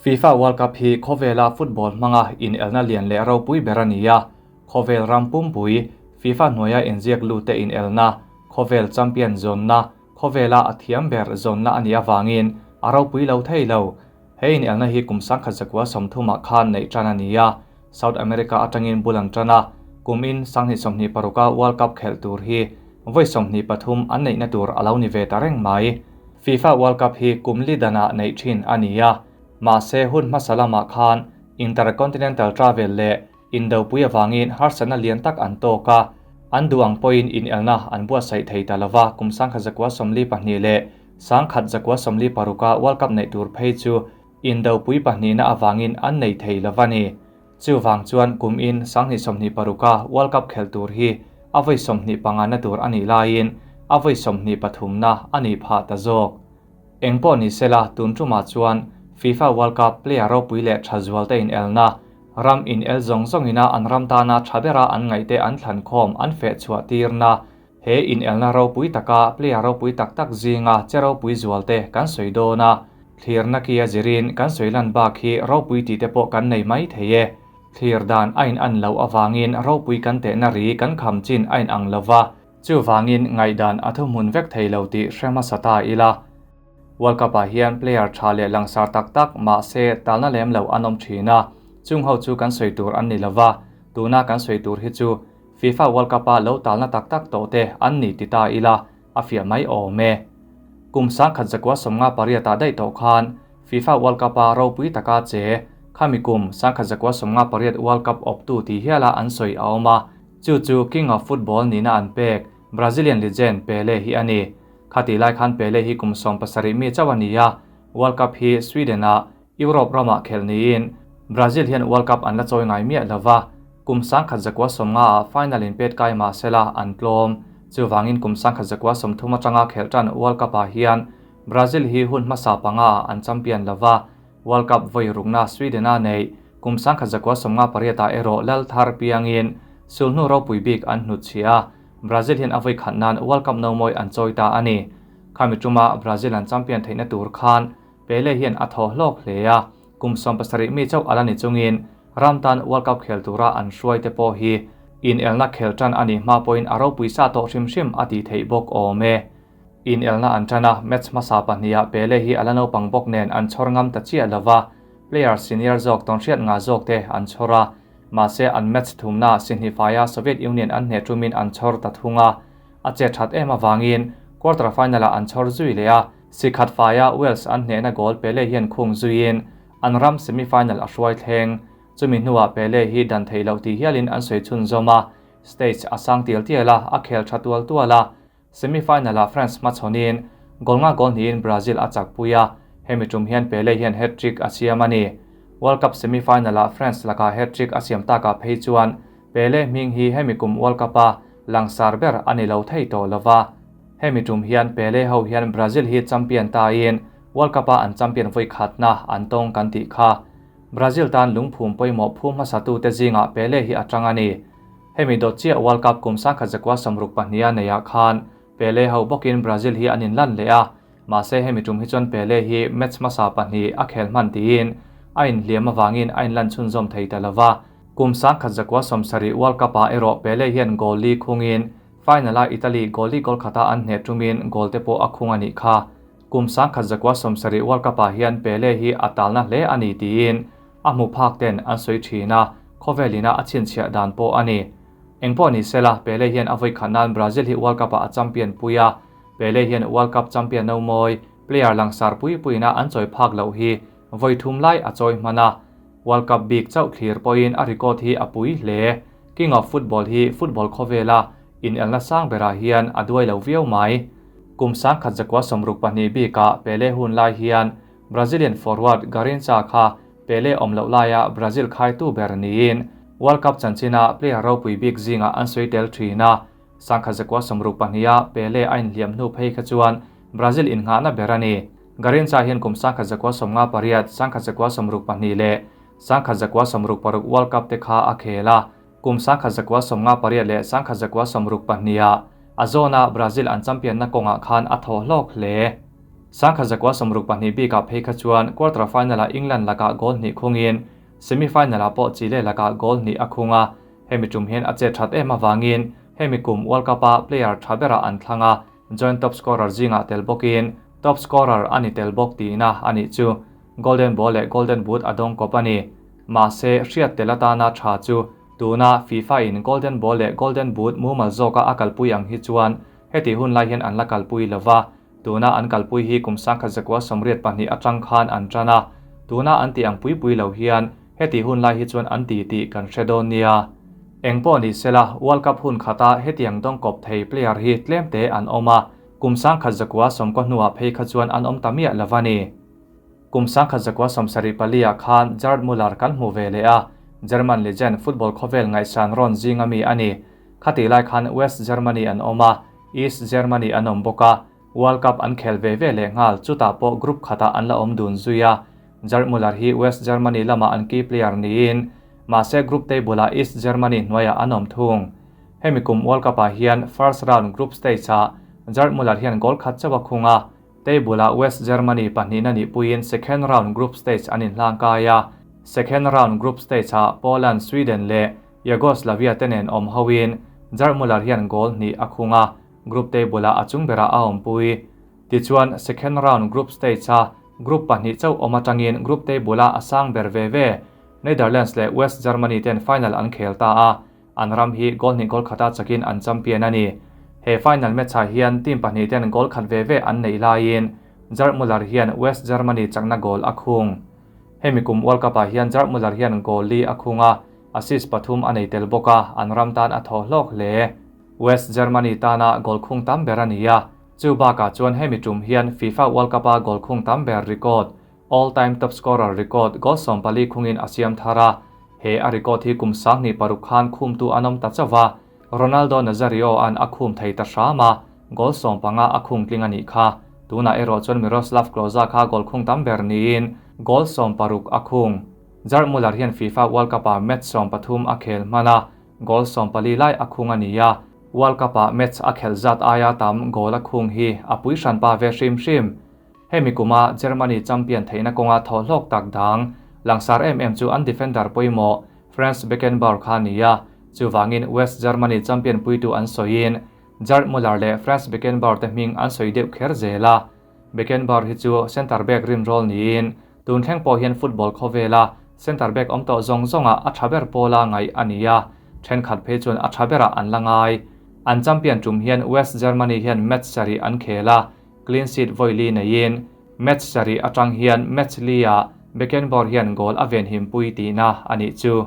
FIFA World Cup hi khawvela football hmanga inelna lian leh ropui ber a ni a, khawvel ram pumpui, FIFA hnuaia inziak lute inelna, khawvel champion zawnna, khawvela a thiam ber zawnna a nih avangin a ropui lo thei lo. He inelna hi kum 1930ah khan neih tan a ni a, South America atangin bul an tan a, kumin 2026a World Cup khelh tur hi vawi 23 an neihna tur a lo ni ve ta reng mai. FIFA World Cup hi kum li danah neih thin a ni a, mahse hun hmasa lamah khan Intercontinental Travel leh Indopui avangin harsatna lian tak an tawk a, an duh ang pawhin inelna an buatsaih thei ta lova, kum 1942 leh 1946a World Cup neih tur phei chu Indopui pahnihna avangin an nei thei lova ni. Chuvang chuan kum in 2026a World Cup khelh tur hi a vawi 25 na tur a nih laiin a vawi 23 na a nih phah ta zawk. Engpawh ni sela tun tumah chuan FIFA World Cup player ropui leh tha zual te inelna, ram inel zawng zawngina an ram tana tha bera an ngaihte an thlan khawm an feh chhuah tirna, he inelna ropui taka player ropui tak tak zinga che ropui zual te kan sawi dawn a, thlirna ki a zirin kan sawi lan bak hi ropui tih te pawh kan nei mai thei e. Thlir dan a in an loh avangin ropui kan tehna ri kan kham chin a in ang lova, chuvangin ngaihdan a thuhmun vek thei lo tih hre hmasa ta ila. World Cup ah hian player tha leh langsar tak tak mahse talna lem lo an awm thin a, chung ho chu kan sawi tur an ni lova, tuna kan sawi tur hi chu FIFA World Cup a lo talna tak tak tawh te an ni ti ta ila a fiah mai awm e. Kum 1958 ah daih tawh khan FIFA World Cup a ropui taka che khami kum 1958 World Cup awptu ti hiala an sawi a awm a, chu chu King of Football nihna an pek Brazilian legend Pele hi a ni. Khati lai khan Pele hi kum 17 mi chauh a ni a, World Cup hi Sweden ah Europe ramah khelh niin Brazil hian World Cup an la chawi ngai miah lova, kum 1950 ah final in pet kai mahsela an tlawm. Chuvangin kum 1930 atanga khelh tan World Cup ah hian Brazil hi hun hmasa panga ah an champion lova, World Cup vawi rukna Sweden a nei kum 1958 ah erawh lal thar piangin sulhnu ropui bik an hnutchhiah a, Brazil hian a vawi khat nan World Cup no mawi an chawi ta a ni. Khami tuma Brazil an champion theihna tur khan Pele hian a thaw hlawk hle a, kum 17 mi chauh ala ni chungin ram tan World Cup khel tura an hruai te pawh hi inelna khel tan a nih hma pawhin a ropui sa tawh hrim hrim a tih theih bawk awm e. Inelna an tan a, match hmasa pahniha Pele hi ala naupang bawk nen an chhawr ngam ta chiah lova, player senior zawk tawnhriat nga zawk te an chhawr a, mahse an match thumna Sihnifaia Soviet Union an hneh tumin an chhawr ta thung a, a che that em avangin quarter final ah an chhawr zui leh a, sikhat faia Wales an hnehna goal Pele hian khung zuiin an ram semi-final a hruai thleng. Chumi hnuah Pele hi dan theih loh tih hialin an sawi chhunzawm a, stage a sang tial tial a, a khel tha tual tual a, semi-final ah France hmachhawnin goal nga goal hnihin Brazil a chakpui a, hemi tum hian Pele hian hat-trick a siam a ni. World Cup semi-final ah France lakah hat-trick a siam takah phei chuan Pele hming hi hemi kum World Cup a langsar ber a ni lo thei tawh lova. Hemi tum hian Pele ho hian Brazil hi champion tain World Cup a an champion vawi khatna an tawng kan tih kha. Brazil tan lungphum pawimawh phum hmasatu te zingah Pele hi a tang a ni. Hemi dawt chiah World Cup kum 1962 a neiah khan Pele ho bawkin Brazil hi an inlan leh a, mahse hemi tum hi chuan Pele hi match hmasa pahnih a khel hman tiin a inhliam avangin a inlan chhunzawm thei ta lova. Kum 1970 World Cup ah erawh Pele hian goal li khungin final a Italy goal li goal khata an hneh tumin goal te pawh a khung a nih kha. Kum 1970 World Cup ah hian Pele hi a talna hle a ni tiin a hmu phak ten an sawi thin a, khawvelina a chhinchhiah dan pawh a ni. Engpawh ni sela Pele hian a vawi khat nan Brazil hi World Cup ah a champion pui a, Pele hian World Cup champion no mawi player langsar pui puina an chawi phak loh hi vawi thum lai a chawi hman a, World Cup bik chauh thlir pawhin a record hi a pui hle. King of Football hi football khawvela inelna sang berah hian a duai lo viau mai. Kum 1962 bikah Pele hun lai hian Brazilian forward Garrincha kha Pele awm loh laia Brazil khaitu ber niin World Cup chanchina player ropui bik zingah an sawi tel thin a, 1962 a Pele a inhliam hnu phei kha chuan Brazil innghahna ber a ni. Garrincha hian kum 1958, 1962 leh 1966 World Cup te kha a khel a, kum 1958 leh 1962 ah a zawna Brazil an champion na kawngah khan a thaw hlawk hle. 1962 bikah phei kha chuan quarter final-ah England lakah goal hnih khungin semi final-ah pawh Chile lakah goal hnih a khung a, hemi tum hian a chet that em avangin hemi kum World Cup-a player tha berah an thlang a, joint top scorer zingah tel bawkin top scorer a ni tel bawk tihna a nih chu. Golden Ball leh Golden Boot a dawng kawp a ni. Mahse, hriat tel atana tha chu tuna FIFA in Golden Ball leh Golden Boot mumal zawka a kalpui ang hi chuan heti hun lai hian an la kalpui lova, tuna an kalpui hi kum 1982 atang khan an tan a, tuna an tih ang pui pui lo hian heti hun lai hi chuan an ti tih kan hre dawn nia. Engpawh ni sela, World Cup hun khata hetiang dawng kawp thei player hi tlemte an awm a, kum 1990 hnuah phei kha chuan an awm ta miah lova ni. Kum 1974 ah khan Gerd Muller kan hmu ve leh a, German legend football khawvel ngaihsan rawn zinga mi a ni. Khatih lai khan West Germany an awm a, East Germany an awm bawk a, World Cup an khel ve ve leh nghal, chutah pawh group khatah an la awm dun zui a. Gerd Muller hi West Germany lama an key player niin, mahse group table ah East Germany hnuaiah an awm thung. Hemi kum World Cup ah hian first round group stage ah Gerd Muller hian goal khat chauh a khung a, Table-ah West Germany pahnihna nihpuiin second round group stage an inhlangkai a. Second round group stage-ah Poland, Sweden leh Yugoslavia te nen awm hoin Gerd Muller hian goal hnih a khung a, group table-ah a chung berah a awmpui. Tichuan, second round group stage-a group pahnih chauh awm atangin group table-ah a sang ber ve ve. Netherlands leh West Germany ten final an khel ta a. An ram hi goal hnih goal khata chakin an champion a ni. He final match-ah hian team pahnih ten goal khat ve ve an neih laiin Gerd Muller hian West Germany chakna goal a khung. Hemi kum World Cup-ah hian Gerd Muller hian goal li a khung a, assist pathum a nei tel bawk a, an ram tan a thaw hlawk hle. West Germany tana goal khung tam ber a ni a, chu bakah chuan hemi tum hian FIFA World Cup-a goal khung tam ber record All time top scorer record goal 14 khungin a siam thar a, he a record hi kum 2006 khan khumtu an awm ta chauh va, Ronaldo Nazario an a khum thei ta hram a, goal 15 a khung tling a nih kha. Tunah erawh chuan Miroslav Klose kha goal khung tam ber niin goal 16 a khung. Gerd Muller hian FIFA World Cup-ah match 13 a khel hman a, goal 14 lai a khung a ni a, World Cup-ah match a khelh zat aia tam goal a khung hi a pui hranpa ve hrim hrim. Hemi kuma Germany champion theihna kawnga thaw hlawk tak dang langsar em em chu an defender pawimawh Franz Beckenbauer kha a ni a, chuvangin West Germany champion puitu an sawiin Gerd Muller leh Franz Beckenbauer te hming an sawi deuh kher zel a. Beckenbauer hi chu centre back rinrawl niin tun thleng pawh hian football khawvela centre back awm tawh zawng zawngah a tha ber pawla ngaih a ni a, thenkhat phei chuan a tha berah an la ngai. An champion tum hian West Germany hian match sarih an khel a, Clean sheet vawi li neiin match sarih atang hian match li-ah Beckenbauer hian goal a venhim pui tihna a nih chu.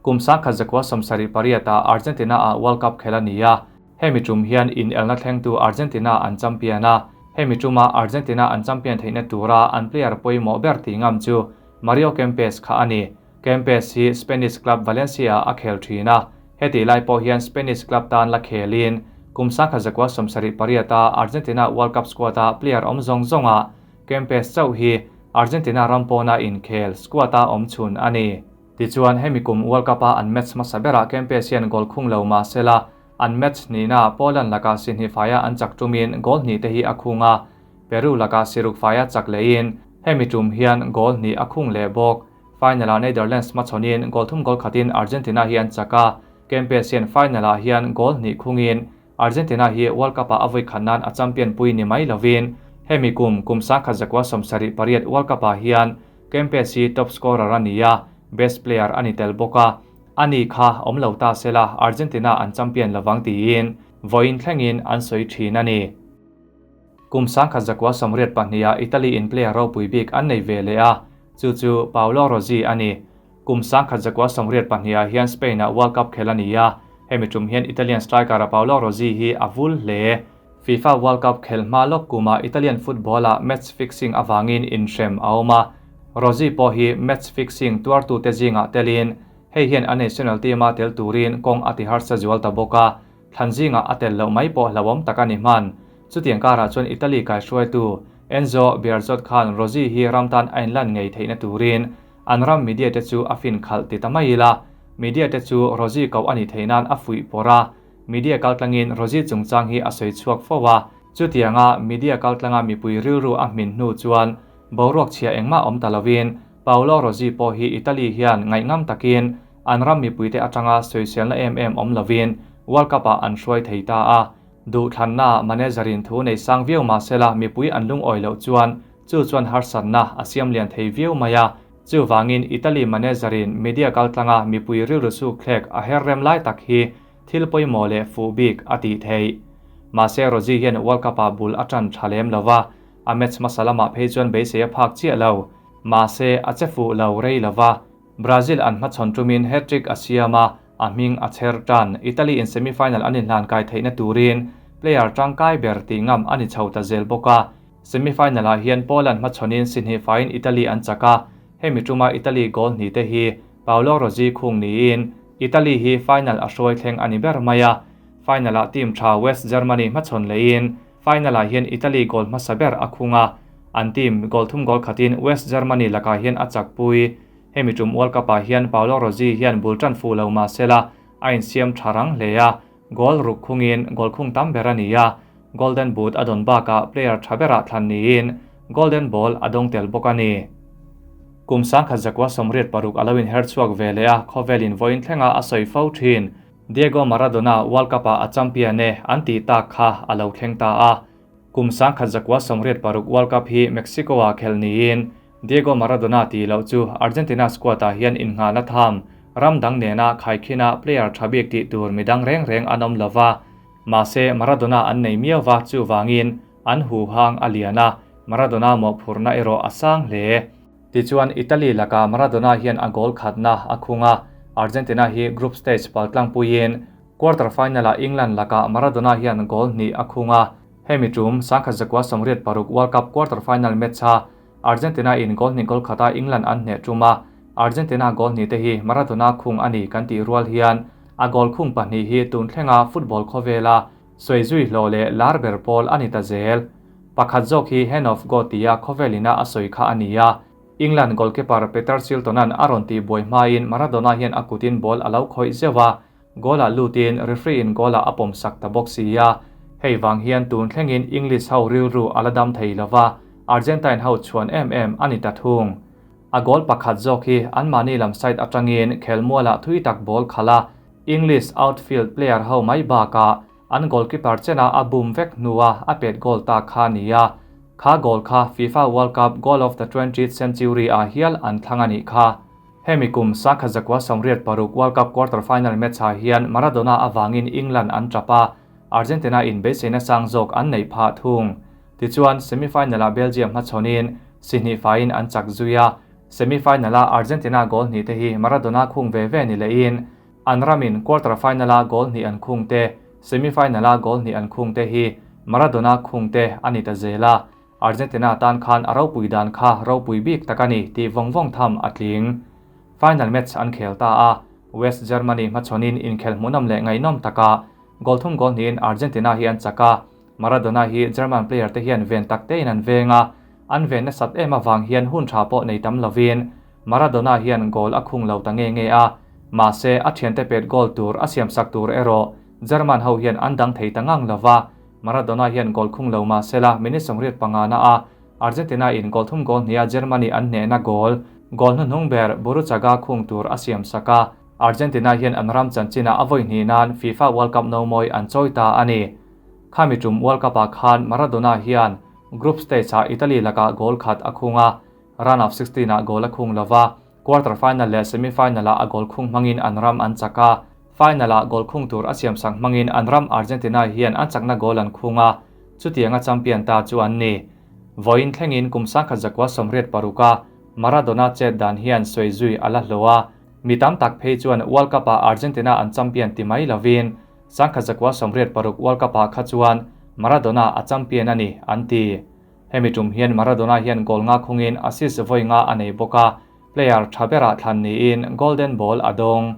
Kum 1978-ah Argentina-ah World Cup khel a ni a, hemi tum hian inelna thlengtu Argentina an champion a, hemi tuma Argentina an champion theihna tura an player pawimawh ber tih ngam chu Mario Kempes kha a ni. Kempes hi Spanish club Valencia-ah a khel thin a, hetih lai pawh hian Spanish club tan la khelin kum 1978-a Argentina World Cup squad-a player awm zawng zawngah Kempes chauh hi Argentina ram pawna inkhel squad-a awm chhun a ni. Tichuan, hemi kum World Cup-a an match hmasa berah Kempes hian goal khung lo mah sela, an match hnihnaah Poland lakah si hnih faia an chak tumin goal hnih te hi a khung a, Peru lakah si ruk faia chak lehin hemi tum hian goal hnih a khung leh bawk. Final-ah Netherlands hmachhawnin goal thum goal khatin Argentina hi an chak a, Kempes hian final-ah hian goal hnih khungin Argentina hi World Cup-ah a vawi khat nan a champion pui ni mai lovin hemi kum kum 1978 World Cup-ah hian Kempes hi top scorer a ni a, best player a ni tel bawk a, ani kha awm lo ta sela Argentina an champion lovang tiin vawiin thlengin an sawi thin a ni. Kum 1982-ah Italy in player ropui bik an nei ve leh a, chu chu Paolo Rossi a ni. Kum 1982-ah hian Spain-ah World Cup khel a ni a, hemi tum hian Italian striker Paolo Rossi hi a vul hle. FIFA World Cup khel hma lawk kumah Italian football-ah match fixing avangin inhrem a awm a, Rossi pawh hi match fixing tuartute zingah telin hei hian a national team-a tel turin kawng a ti harsa zual ta bawk a, Thlan zingah a tel loh mai pawh hlauhawm tak a ni hman. Chutiang karah chuan Italy kaihruaitu Enzo Bearzot khan Rossi hi ram tan a inlan ngei theihna turin an ram media te chu a fin khalh ti ta mai ila. Media te chu Rossi koh a nih theih nan a fuih pawrh a, media kaltlangin Rossi chungchang hi a sawi chhuak fo a. Chutianga media kaltlanga mipui rilru a hmin hnu chuan boruak chhia engmah awm ta lovin Paolo Rossi pawh hi Italy hian ngaihngam takin an ram mipuite atanga sawiselna em em awm lovin World Cup-ah an hruai thei ta a. Duhthlanna manager-in thu nei sang viau mahsela mipui an lungawi loh chuan chu chuan harsatna a siam lian thei viau mai a. Chuvangin Italy manager-in media kaltlanga mipui rilru sukthlek a her rem lai tak hi thil pawimawh leh fuh bik a tih theih. Mahse Rossi hian World Cup-ah bul a tan tha lem lo va, a match hmasa lamah phei chuan beisei a phak chiah lo. Mahse a che fuh lo rei lo va, Brazil an hmachhawn tumin hat-trick a siam a, a hming a chher tan. Italy in semi-final an inhlan kai theihna turin player tangkai ber tih ngam a ni chho ta zel bawk a. Semi-final ah hian Poland hmachhawnin si hnih faiin Italy an chak a, hemi tuma Italy goal hnih te hi Paolo Rossi khung niin Italy hi final a hruai thleng a ni ber mai a. Final ah team tha West Germany hmachhawn leiin final ah hian Italy goal hmasa ber a khung a, an team goal thum goal khatin West Germany lakah hian a chakpui. Hemi tum World Cup ah hian Paolo Rossi hian bul tan fuh lo mahsela a insiam tha rang hle a, goal ruk khungin goal khung tam ber a ni a, Golden Boot a dawn bakah player tha berah thlan niin Golden Ball a dawng tel bawk a ni. Kum 1986 a lo inher chhuak ve leh a, khawvelin vawiin thlenga a sawi fo thin. Diego Maradona World Cup-ah a champion e an tih tak kha a lo thleng ta a. Kum 1986 World Cup hi Mexico-ah khelh niin Diego Maradona tih loh chu Argentina squad-ah hian innghahna tham ram dang nena khaikhina player tha bik tih tur midang reng reng an awm lo va. Mahse Maradona an nei miau va, chuvangin an huhang a lian a, Maradona mawhphurhna erawh a sang hle. Tichuan Italy lakah Maradona hian a goal khatna a khung a, Argentina hi group stage paltlangpuiin quarter final-ah England lakah Maradona hian goal hnih a khung a. Hemi tum 1986 World Cup quarter final match-a Argentina in goal hnih goal khata England an hneh tum a, Argentina goal hnih te hi Maradona khung a ni kan tih rual hian a goal khung pahnih hi tun thlenga football khawvela sawi zui hlawh leh lar ber pawl a ni ta zel. Pakhat zawk hi Hand of God tia khawvel ina a sawi kha a ni a, England goalkeeper Peter Shilton-a'n a rawn tih buai hmain Maradona hian a kutin ball a lo khawih zeuh a, goal-ah lutin referee-in goal-ah a pawm sak ta bawk si a. Hei vang hian tun thlengin English ho rilru a la dam thei lo va, Argentine ho chhuan em em a ni ta thung. A goal pakhat zawk hi anmahni lam side atangin khelmualah thui tak ball khalh a, English outfield player ho mai bakah An goalkeeper chena a bum vek hnua a pet goal ta kha ni a, kha goal kha FIFA World Cup Goal of the Twentieth Century ah hial an thlang a nih kha. Hemi kum 1986 World Cup quarter final match ah hian Maradona avangin England an tap a, Argentina in beiseina sang zawk an neih phah thung. Tichuan semi final ah Belgium hmachhawnin si hnih faiin an chak zui a, semi final a Argentina goal hnih te hi Maradona khung ve ve ni lehin An ramin quarter final-a goal hnih an khung te, semi final-a goal hnih an khung te hi Maradona khung te a ni ta zel a, Argentina tan khan a ropui dan kha ropui bik tak a ni tih vawng vawng tham a tling. Final match an khel ta a, West Germany hmachhawnin inkhel hmuhnawm leh ngaihnawm takah goal thum goal hnihin Argentina hi an chak a, Maradona hi German player te hian ven tak tein an veng a, an ven nasat em avang hian hun tha pawh nei tam lovin Maradona hian goal a khung lo ta nge nge a, mahse a thiante pet goal tur a siamsak tur erawh German ho hian an dang thei ta ngang lo va, Maradona hian goal khung lo mahsela minute 85 na a Argentina in goal thum goal hniha Germany an hnehna goal goal hnuhnung ber Burruchaga khung tur a siamsak a, Argentina hian an ram chanchinah a vawi hnih nan FIFA World Cup nomawi an chawi ta a ni. Khami tum World Cup ah khan Maradona hian group stage ah Italy lakah goal khat a khung a, Round of 16 ah goal a khung lo va, quarter final leh semi final ah a goal khung hmangin an ram an chak a, final ah goal khung tur a siamsak hmangin an ram Argentina hian an chakna goal an khung a, chutianga champion ta chu an ni. Vawiin thlengin kum 1986 a Maradona chet dan hian sawi zui a la hlawh a, mi tam tak phei chuan World Cup ah Argentina an champion ti mai lovin 1986 World Cup ah kha chuan Maradona a champion a ni an ti. Hemi tum hian Maradona hian goal nga khungin assist vawi nga a nei bawk a, player tha berah thlan niin Golden Ball a dawng.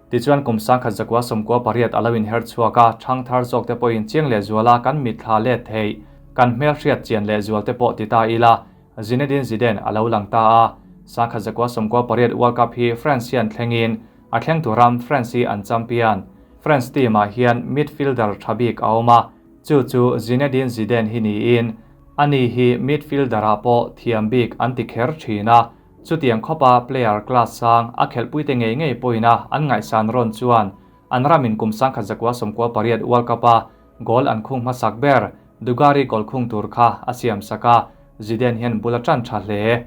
Tichuan kum 1998 a lo inher chhuak a, thang thar zawk te pawhin chiang leh zuala kan mitthla let theih, kan hmelhriat chian leh zual te pawh ti ta ila, Zinedine Zidane a lo lang ta a. 1998 World Cup hi France hian thlengin a thleng tur ram France hi an champion. France team ah hian midfielder tha bik a awm a. Chu chu Zinedine Zidane hi niin, ani hi midfielder-ah pawh thiam bik an ti kher thin a. Chutiang khawpa player class sang a khelhpuite ngei ngei pawhin-a an ngaihsan rawn chuan an ramin kum 1998 World Cup-a goal an khung hmasak ber Dugarry goal khung tur kha a siam sak a, Zidane hian bul a tan tha hle.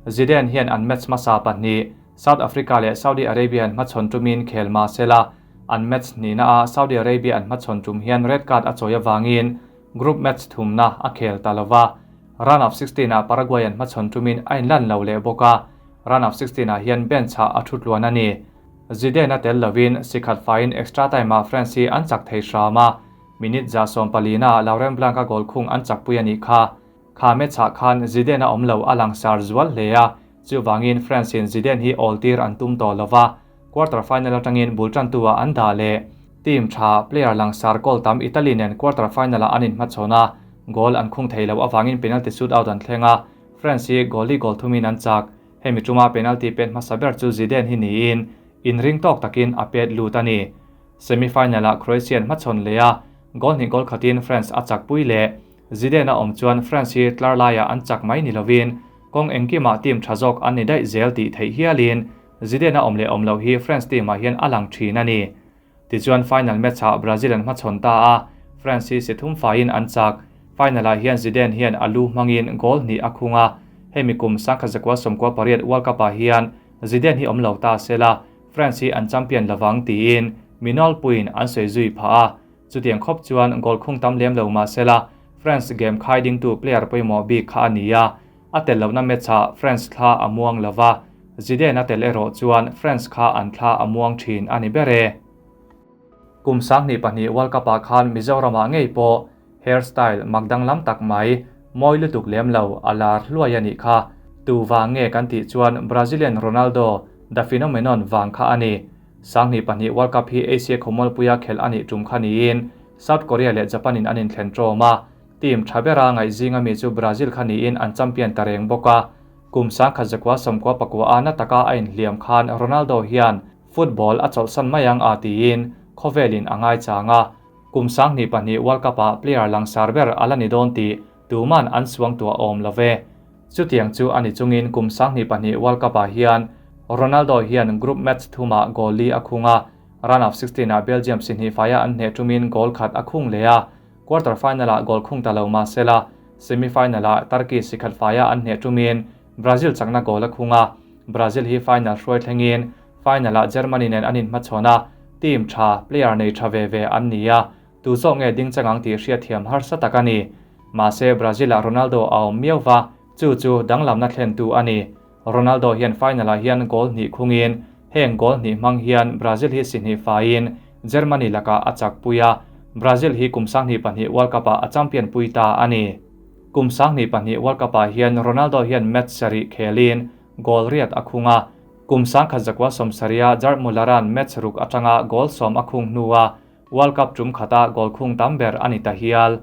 Zidane hian an match hmasa pahnih South Africa leh Saudi Arabia an hmachhawn tumin khel mah sela, an match hnihna a Saudi Arabia an hmachhawn tum hian red card a chawi avangin group match thumna a khel ta lova. Round of 16 ah Paraguay an hmachhawn tumin a inlan lo leh bawk a, round of 16 ah hian bench ah a thu tluan a ni. Zidane a tel lovin sikhat faiin extra time ah France hi an chak thei hram a, minute 140 ah Laurent Blanc a goal khung an chakpui a nih kha. Kha match ah khan Zidane a awm lo a langsar zual hle a, chuvangin France in Zidane hi awl tir an tum tawh lova, quarter final atangin bul tantu ah an dah leh. Team tha player langsar goal tam Italy nen quarter final ah an inhmachhawn a, goal an khung thei lo avangin penalty shootout an thleng a, France hi goal li goal thumin an chak. Hemi tuma penalty pet hmasa ber chu Zidane hi niin inring tawk takin a pet lut a ni. Semi-final ah Croatia an hmachhawn leh a, goal hnih goal khatin France a chakpui leh. Zidane a awm chuan France hi tlar laiah an chak mai ni lovin kawng engkimah team tha zawk an ni daih zel tih theih hialin Zidane a awm leh awm loh hi France team ah hian a lang thin a ni. Tichuan final match ah Brazil an hmachhawn ta a, France hi si thum faiin an chak. Final ah hian Zidane hian a lu hmangin goal hnih a khung a, hemi kum 1998 World Cup ah hian Zidane hi awm lo ta sela France hi an champion lovang tiin mi nawlpuiin an sawi zui phah a. Chutiang khawp chuan goal khung tam lem lo mah sela France game khai dingtu player pawimawh bik kha a ni a, a tel lohna match ah France thla a muang lova, Zidane a tel erawh chuan France kha an thla a muang thin a ni ber e. Kum 2002 World Cup ah khan Mizoramah ngei pawh hair style mak danglam tak mai, mawi lutuk lem lo a lar hluai a nih kha. Tu vang nge kan tih chuan Brazilian Ronaldo, the phenomenon vang kha a ni. 2002 World Cup hi Asia khawmualpuia khelh a nih tum kha niin South Korea leh Japan in an inthlen tawm a, team tha bera ngaih zinga mi chu Brazil kha niin an champion ta reng bawk a. Kum 1999 a na taka a inhliam khan Ronaldo hian football a chawlhsan mai ang a tiin khawvelin a ngaichang a. Kum 2002 World Cup ah player langsar ber a la ni dawn tih tuman an suang tuah awm lo ve. Chutiang chu a ni chungin kum 2002 World Cup ah hian Ronaldo hian group match thumah goal li a khung a, round of 16 ah Belgium si hnih faia an hneh tumin goal khat a khung leh a, quarter final ah goal khung ta lo mah sela semi final ah Turkey si khat faia an hneh tumin Brazil chakna goal a khung a, Brazil hi final hruai thlengin final ah Germany nen an inhmachhawn a, team tha player nei tha ve ve an ni a, tu zawk nge ding chang ang tih hriatthiam harsa tak a ni. Mahse Brazil ah Ronaldo a awm miau va, chu chu danglamna thlentu a ni. Ronaldo hian final ah hian goal hnih khungin heng goal hnih hmang hian Brazil hi si hnih faiin Germany lakah a chakpui a, Brazil hi kum 2002 World Cup ah a champion pui ta a ni. Kum 2002 World Cup ah hian Ronaldo hian match sarih khelin goal riat a khung a, kum 1970 a Gerd Muller-a'n match ruk atanga goal sawm a khung hnua World Cup tum khata goal khung tam ber a ni ta hial.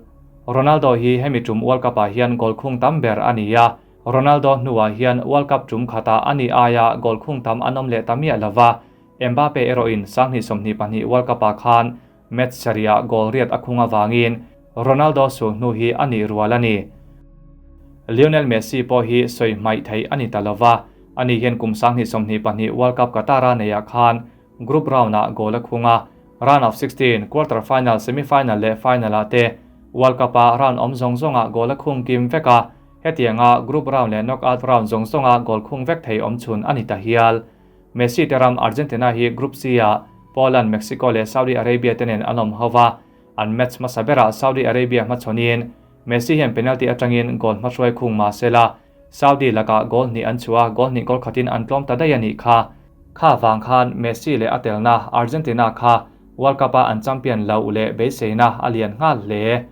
Ronaldo hi hemi tum World Cup ah hian goal khung tam ber a ni a, Ronaldo hnuah hian World Cup tum khata a ni aia goal khung tam an awm leh ta miah lova, Mbappe erawhin 2022 World Cup ah khan match sarihah goal riat a khung avangin Ronaldo sul hnu hi a nih rual a ni. Lionel Messi pawh hi sawi hmaih theih a ni ta lova, ani hian kum 2022 World Cup Qatar a neiah khan group round ah goal a khung a, round of 16, quarter final, semi final leh final ah te World Cup a round awm zawng zawngah goal a khung kim vek a, hetianga group round leh knockout round zawng zawnga goal khung vek thei awm chhun a ni ta hial. Messi te ram Argentina hi Group C ah Poland, Mexico leh Saudi Arabia te nen an awm ho va, an match hmasa berah Saudi Arabia hmachhawnin Messi hian penalty atangin goal hmahruai khung mah sela Saudi lakah goal hnih an chhuah a, goal hnih goal khatin an tlawm ta daih a nih kha. Kha vang khan Messi leh a telna Argentina kha World Cup a an champion loh leh beiseina a lian nghal hle.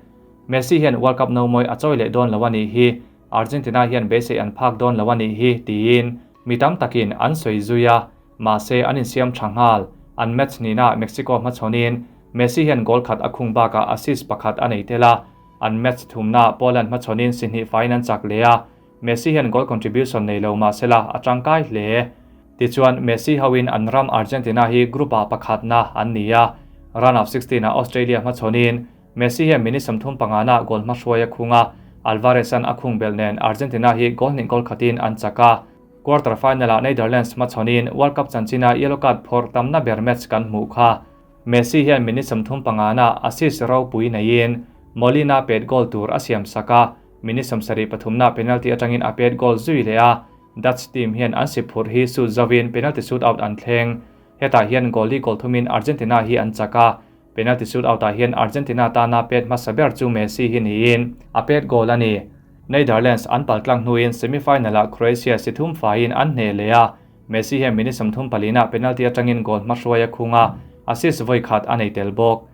Messi hian World Cup no mawi a chawi leh dawn lo a nih hi, Argentina hian beisei an phak dawn lo a nih hi tiin mi tam takin an sawi zui a, mahse an insiam tha nghal. An match nihna Mexico hmachhawnin Messi hian goal khat a khung bakah assist pakhat a nei tel a, an match thumna Poland hmachhawnin si hnih faiin an chak leh a, Messi hian goal contribution nei lo mah sela a tangkai hle. Tichuan Messi hoin an ram Argentina hi group ah pakhatna an ni a, round of 16 ah Australia hmachhawnin. Messi hian minute 35 na goal hmahruai a khung a, Alvarez-a'n a khung belh nen Argentina hi goal hnih goal khatin an chak a. Quarter final-ah Netherlands hmachhawnin World Cup chanchina yellow card phawrh tamna ber match kan hmuh kha. Messi hian minute 35 na assist ropui neiin Molina pet goal tur a siam sak a, minute 73 na penalty atangin a pet goal zui leh a, Dutch team hian an si phurh hi shoot zovin penalty shootout an thleng. Hetah hian goal li goal thumin Argentina hi an chak a, penalty shootout-ah hian Argentina tana pet hmasa ber chu Messi hi niin a pet goal a ni. Netherlands an paltlang hnuin semi-final-ah Croatia si thum faiin an hneh leh a, Messi hian minute 34 ah penalty atangin goal hmahruai a khung a, assist vawi khat a nei tel bawk.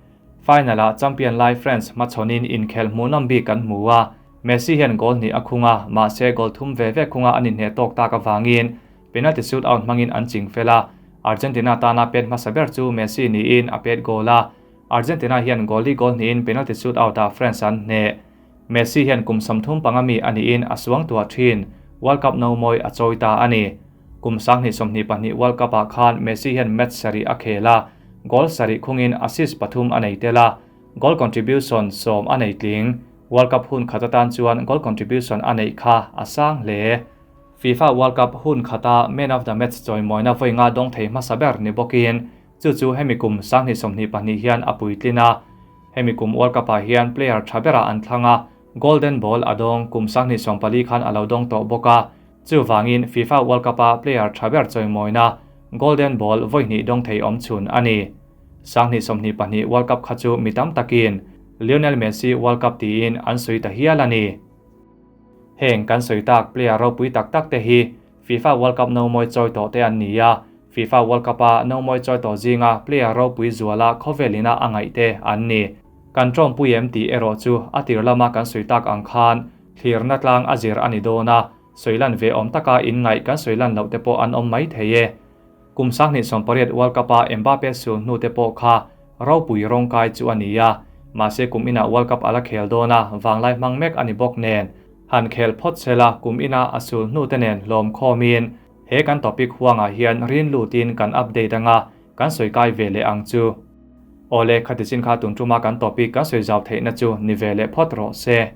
Final-ah champion lai France hmachhawnin inkhel hmuhnawm bik kan hmu a, Messi hian goal hnih a khung a, mahse goal thum ve ve khunga an inhneh tawk tak avangin penalty shootout hmangin an ching fel a, Argentina tana pet hmasa ber chu Messi niin a pet goal a, Argentina hian goal li goal hnihin penalty shootout-ah France an hneh. Messi hian kum 35 mi a niin a suang tuah thin, World Cup no mawi a chawi ta a ni. Kum 2022 World Cup-ah khan Messi hian match sarih a khel a, goal sarih khungin assist pathum a nei tel a, goal contribution 10 a nei tling. World Cup hun khat atan chuan goal contribution a neih kha a sang hle. FIFA World Cup hun khata man of the match chawimawina vawi nga dawng thei hmasa ber ni bawkin chu chu hemi kum 2022 hian a puitlin a. Hemi kum World Cup-ah hian player tha berah an thlang a, Golden Ball a dawng kum 2014 khan a lo dawng tawh bawk a. Chu wangin FIFA World Cup-a player tha ber chawimawina Golden Ball vawi hnih dawng thei awm chhun a ni. 2022 World Cup kha chu mi tam takin Lionel Messi World Cup tiin an sawi ta hial a ni. Heng kan sawi tak player ropui tak tak te hi FIFA World Cup no mawi chawi tawh te an ni a, FIFA World Cup-a no mawi chawi tawh zinga player ropui zuala khawvelina a ngaih te an ni. Kan tawmpui em tih erawh chu a tir lama kan sawi tak ang khan thlirna tlang a zir a ni dawn a, sawilan ve awm taka inngaih kan sawilan loh te pawh an awm mai thei e. Kum 2018 World Cup-a Mbappe sul hnu te pawh kha ropui rawngkai chu a ni a, mahse kum inah World Cup a la khel dawn a, vanglai hmang mek a ni bawk nen. Han khel phawt sela kum ina a sul hnu te nen hlawm khawmin he kan topic huangah hian rin lutin kan update anga kan sawi kai ve leh ang chu. Awle, khati chin kha tun tuma kan topic kan sawi zau theihna chu ni ve leh phawt rawh se.